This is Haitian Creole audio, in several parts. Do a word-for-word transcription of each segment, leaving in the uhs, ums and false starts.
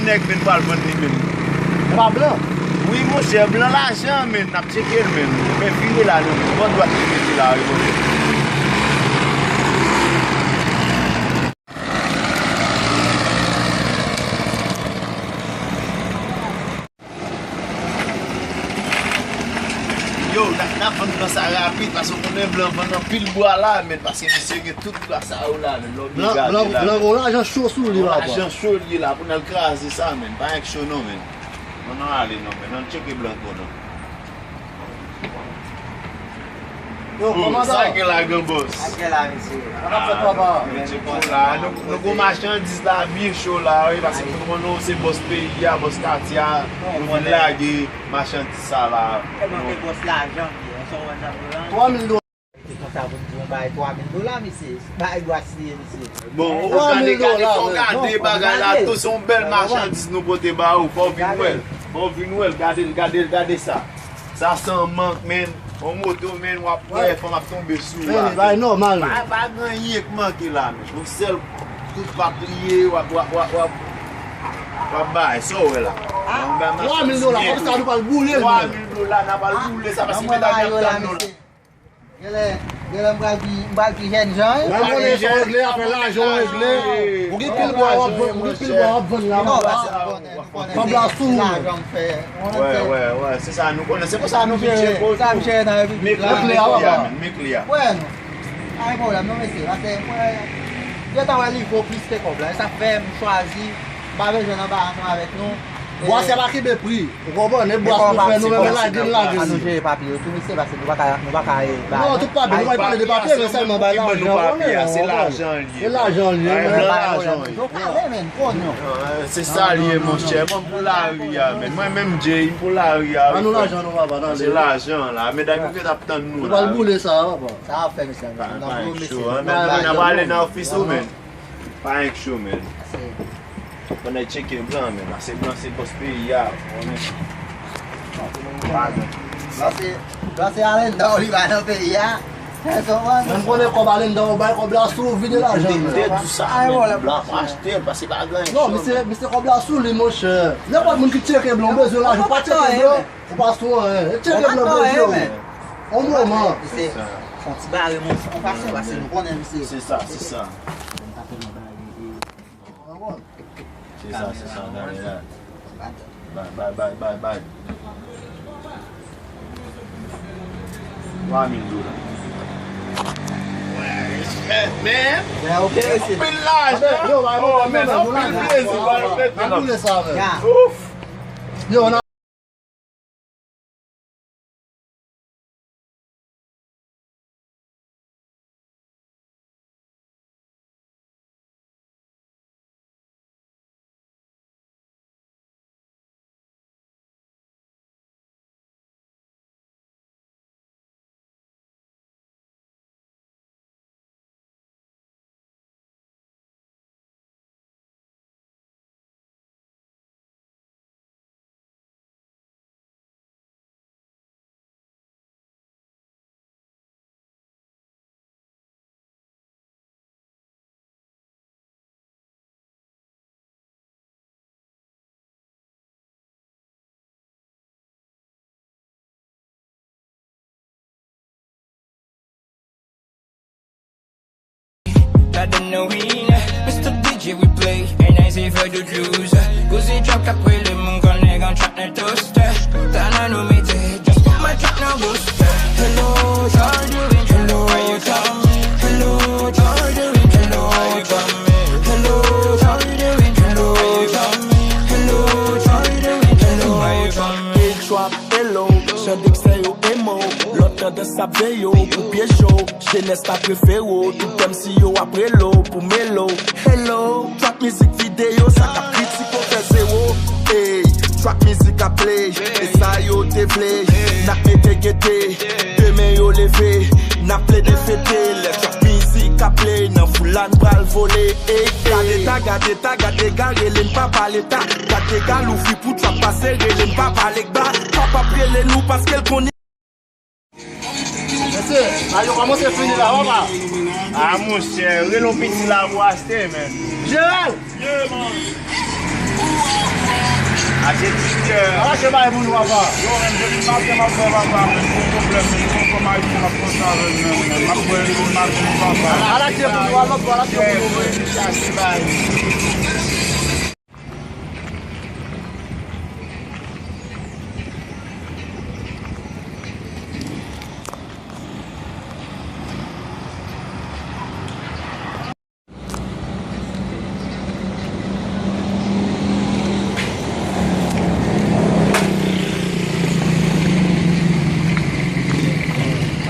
Nèg menm pral vann li menm. E pa blan? Wi, monchè, blan lajan, menm. N ap tcheke l, menm. Men vire la, nou. Pran dwat li mete la, wi, monchè. Yo, n ap, n ap vann blan sa rapid, paske w konnen blan vann anpil bwa la, men, paske misye gen tout bwa sa yo la, men, lè w byen gade la. Blan, blan, blan gon lajan cho sou li, papa. Lajan cho li la, pou n al kraze sa, men. Pa gen cho non, men. Ann, ann ale non, men. Ann tcheke blan ankò non. Yo, oh, kòmandan. Sa gen la, gran bòs? Sa gen la, mesye? Sa k ap fèt, papa? Mesye, bon la, nou, nou gon machandiz la, byen cho la, wi, paske nou konnen w se bòs peyi a, bòs katye a, nou vin lage machandiz sa la. Tèlman ke bòs lajan, mesye, sa w wè nan blan. Twa mil dola. Se konsa pou n di yon bagay twa mil dola, mesye. Bagay dwa siye, mesye. Bon, ou gade, gade, fò w gade bagay la tou, se yon bèl machandiz nou pote ba ou, fò w vin wè l. Fò w vin wè l, gade l, gade l, gade sa. Sa san mank, men. Yon moto, men, w ap wè, fanm ap tonbe sou ou la. Men, bagay nòmal, men. Pa, pa gen anyen k manke la, men. Yon sèl kout papiye, w ap, w ap, w ap, w ap, w ap bay, sa w wè la. Twa mil dola, kòm sa nou pral boule l, men. Twa mil dola, n ap al boule sa, paske medam yo ap tann nou la. Genlè, genlè m pral pi, m pral pi jèn jan, wi. Mwen konnen sa w regle, afè lajan w regle. Ou gen pil bwa w ap vann, ou gen pil bwa w ap vann la. Non, pase nou konnen, nou konnen. Kòb la sou ou. Lajan m fè. Wè, wè, wè, se sa nou konnen. Se konsa nou vin tcheke w tou. Sa m jere nan repiblik la. Men kle a, men kle a. Wè, non. Pa gen pwoblèm, non, mesye. Pase mwen gentan wè li vo plis ke kòb la. E sa k fè m chwazi, m pa bezwen nan ba ansanm avèk nou. Bwa sa pa kenbe pri. Ou konprann? E bwa nou fè, nou menm lage, n lage li. Ann nou jere papye yo tou, mesye, paske nou pa ka, nou pa ka, e, ba. Non, tout papye, nou pa pale de papye, men sèlman bay lajan, ou konnen, se lajan l ye. Se lajan l ye, men. Bay blan lajan l ye. Yo pale, men, konn yo. Se sa l ye, monchè. Mwen pou lari a, men. Mwen menm, Jay, m pou lari a. Ban nou lajan nou, papa, tande. Se lajan la. Medam yo gentan ap tann nou la. Nou pral boule sa, papa. Sa ap fè, mesye. Pa, pa enk cho, n ap ale nan ofis ou, men. Pa enk cho, men. Fò n al tcheke blan, men. Pase blan se bòs peyi a, ou konnen. Pa gen. Blan se, blan se alandan w li bay nan peyi a. Mwen konnen kòb alandan w bay kòb la sou ou vide lajan, men. Te di sa, men. Blan pa achte l, pase pa gen anyen. Non, misye, misye kòb la sou li, monchè. Nenpòt moun ki tcheke blan, ou bezwen lajan, ou pa tcheke blan. Ou pa sou anyen. Tcheke blan, bezwen. On moman. Se, se yon ti bare moun, se yon fason, pase nou konnen, misye. Se sa, se sa. Se sa, se sa, gade la. Bay, bay, bay, bay, bay. Twa mil dola. Respect, man. Anpil lajan. Oh, men, anpil plezi, bro. Ouf. Yo, Gade nan win, Mister D J we play, and I say for the loser. Cause it drop like we live, I'm gonna go trap the toaster. Tana no me te, just put my trap no booster. Hello, how you doing? Hello, how you coming? Hello, how you doing? Hello, how you coming? Hello, how you doing? Hello, how you coming? Hello, how you doing? Hello, how you coming? H-Rap, hello, jan dèksè yo emo. Lòt tandans ap veye w pou pyeje w. Jenès la prefere w, tout M C yo ap rele w pou mele w. Hello, trap mizik videyo, sa k ap kritike w fè zewo. Ey, trap mizik ap play, e sa yo te vle. N ap mete gete, demen yo leve, n ap plede fete. Lè trap mizik ap play, nan foul la n pral vole. Ey, ey. Gade ta, gade ta, gade ga, rele m papa leta. Gade ga louvri pou trap pase, rele m papa legba. Trap ap rele nou paske l konnen. Mesye, la yo kòmanse fini la, papa. Ah, monchè, rele yon piti la pou achte, men. Jeral! Yeah, man. Ala che bay pou nou, papa. Yo, menm depi maten m ap bwè, papa, menm gon pwoblèm, menm gon kòm Ayisyen m ap konsa avè l, menm, menm m ap bwè depi maten, papa. Ala che pou nou, ala, ala che pou nou. Yo, wi, chache bay.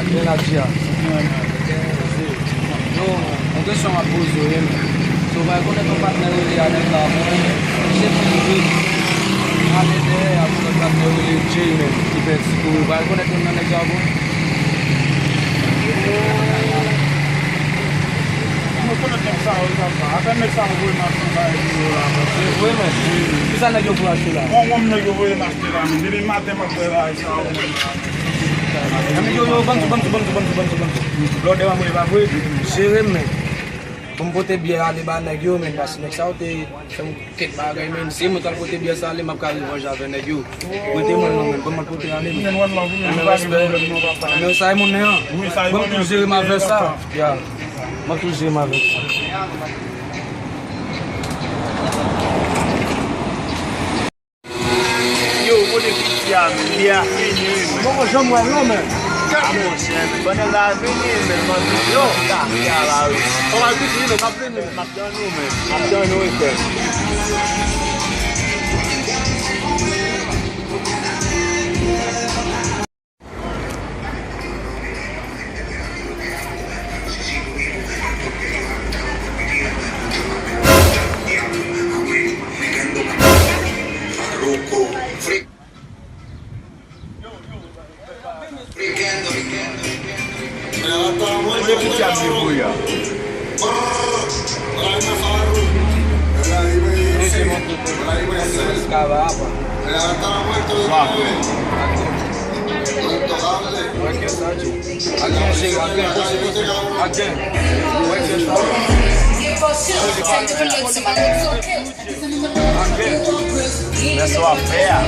Ak mennaj li a. Yo, yon kesyon m ap poze w, wi, men. Si w pa rekonèt yon patnè rele Alex la, bon, se pou jwe. Ale dèyè, ap yon lòt patnè rele Jay, men, ki pèdi kouri. Ou pa rekonèt youn nan nèg sa, bon? Mwen konèt nèg sa yo, sa, sa. Apèn nèg sa yo voye m achte yon bagay pou yo la, paske. Wi, men. Kisa nèg yo pou achte la? Yon wonm nèg yo voye m achte la, men. Depi maten, m ap bwè bagay sa yo, men. Yo, yo, ban m sou, ban m sou, ban m sou, ban m sou, ban m sou, ban m sou. Lòdè m ap voye pa vre, jere m, men. Pou m pote byè ale ba nèg yo, men, paske nèg sa yo te fè m kèk bagay, men. Si mwen t al pote byè sa ale, m ap ka revanje avè nèg yo. Prete mwen l non, men. Ban m al pote ale, men. Anmè respè. Anmè sa e moun nen an. Ban m tou jere m avè sa. Ya. Ban m tou jere m avè sa. Yo, kote piti a, men? Li a fini, wi, men. Mwen poko janm wè l non, men. A, monchè, men. Pandan l a vini, men, mwen di, yo, ta fè a la, wi. Kòman l piti, men, m ap vini, men, m ap tann ou, men. M ap tann ou, wi, frè m. Kote piti ap debouye a? Sa fè. Ak gen, jere, ak gen, poze, poze, ak gen. Wè, gen sa. Mè sa w ap fè a.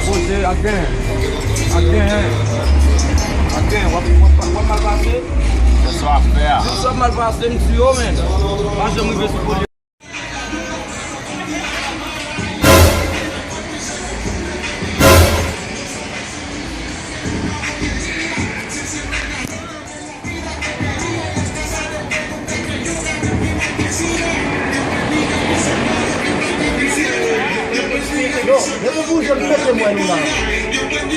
Poze, ak gen. Ak gen, hein. Ak gen, w ap, w ap, w ap mal pase. Mè sa w ap fè a. Mè sa w ap mal pase, m di yo, men. Pa janm rive sou kote. Yo, depoze zam nan.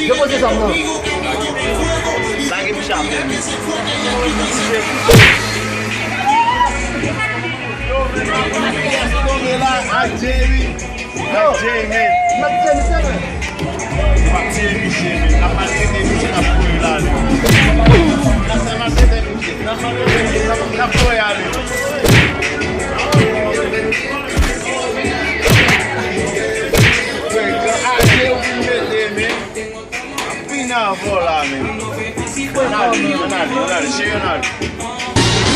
Depoze zam nan. Lage bouch a. Yo, men, Jerry. Yo, Jerry, men. M ap tiye misye, men. M ap tiye misye, men. N ap maltrete misye, n ap voye l ale. N ap maltrete misye, n ap maltrete misye, n ap, n ap voye ale. Frè, gran aje yo vin mete, men. Vin avè w la menm. Ann ale, ann ale, ann ale, cheri, ann ale.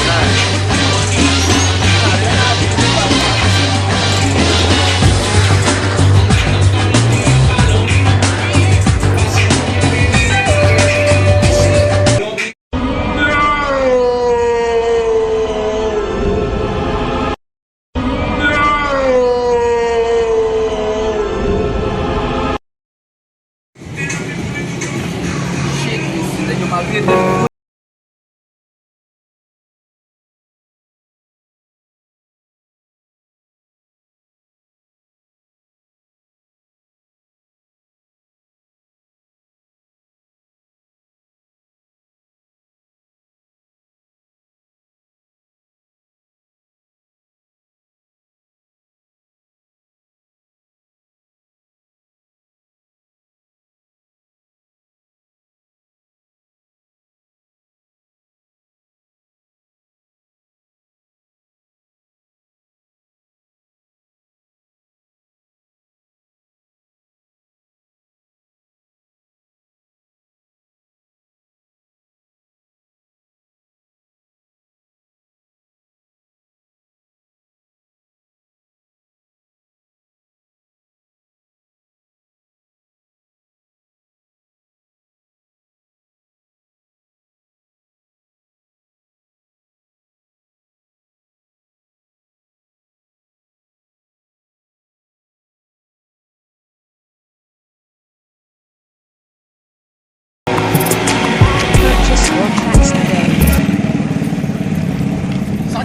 Ann ale. Shit, nèg yo maltrete m.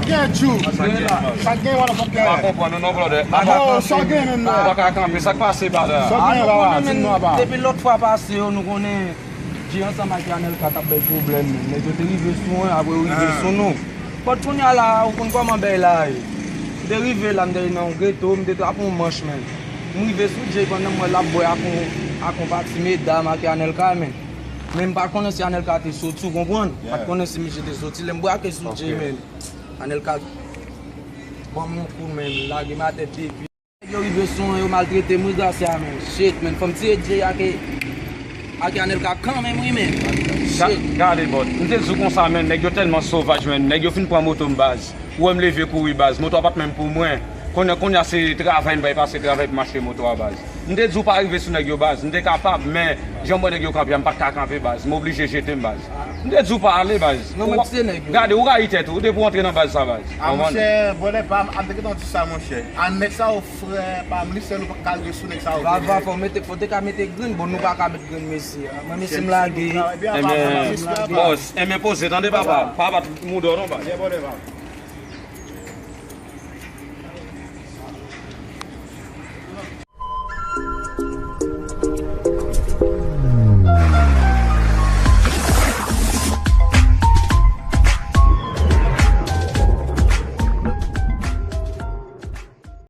Gen tjou. Sa gen, wala fòk gen. Pa konprann nou non, brother. Oh, sa gen menm la. Pa ka kanpe, sa k pase, brother? Sa gen la, di nou aba. Depi lòt fwa pase yo, nou konnen Dje ansanm ak Anelka t ap bay pwoblèm, men nèg yo te rive sou mwen, apre yo rive sou nou. But kounye a la, ou konn kòman bagay la ye. M te rive la, m te nan yon geto, m te trape yon manch, men. M rive sou Dje pandan m wè l ap bwè ak yon, ak yon pati medam ak Anelka, men. Men m pa t konnen si Anelka te soti, ou konprann? M pa t konnen si misye te soti. Lè m brake sou Dje, men. Anelka ban m yon kou, men, lage m atè depi. Nèg yo rive sou mwen, yo maltrete m, wi, Gracia, men. Shit, men, fò m tiye Dje ak, ak Anelka kanmenm, wi, men. Shit. Gade, bòt, m te di w konsa, men, nèg yo tèlman sovaj, men, nèg yo fin pran moto m, baz. Ou wè m leve kouri, baz. Moto a pa t menm pou mwen. Konnen, kounye a se travay m bay pase travay pou m achte moto a, baz. M te di w pa rive sou nèg yo, baz. M te kapab, men jan m wè nèg yo kanpe a, m pa t ka kanpe, baz. M oblije jete m, baz. M te di w pa ale, baz. Non, men se nèg yo. Gade, ou rayi tèt ou depi w antre nan baz sa, baz. A, monchè, brother pa m, a, m te gentan di sa, monchè. A, nèg sa yo, frè pa m, li sèl ou pa ka rive sou nèg sa yo. Vava, fò mete, fò te ka mete grenn, bon, nou pa ka met grenn, mesye. Mwen, mesye, m lage. Enben, bòs, enben poze, tande, papa. Pa bat mouda w non, baz. Yeah, brother pa m.